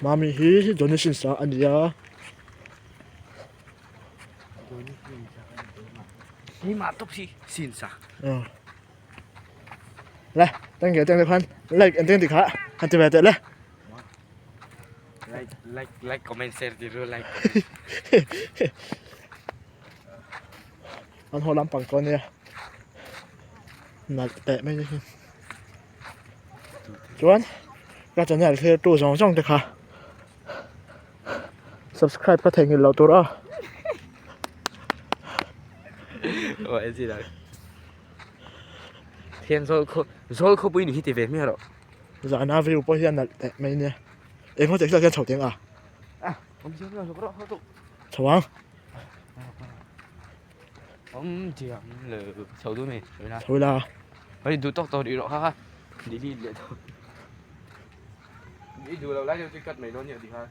Mami hi Johnny Sins a ni a. Le tang ke tang khan like an teng ti kha han ti ve teh le. Like like like comment share ti ru like. An haw lampang pawh ania nalh teh mai hi chuan ka channel thlir tu zawng zawng te kha subscribe ka theihnghilh loh tur aw. Thian zawl khaw zawl khawpui ni hi ti ve hmiah rawh. Zana view pawh hi a nalh teh mai ania engemaw teh hian chho teng a. Chho ang. Awm diam lo chho duh mai chho ila. Chho ila. Hei duh tawk tawh rih rawh kha kha delete leh tawh. I duh lo lai deuh chu i cut mai dawn nia tikhan.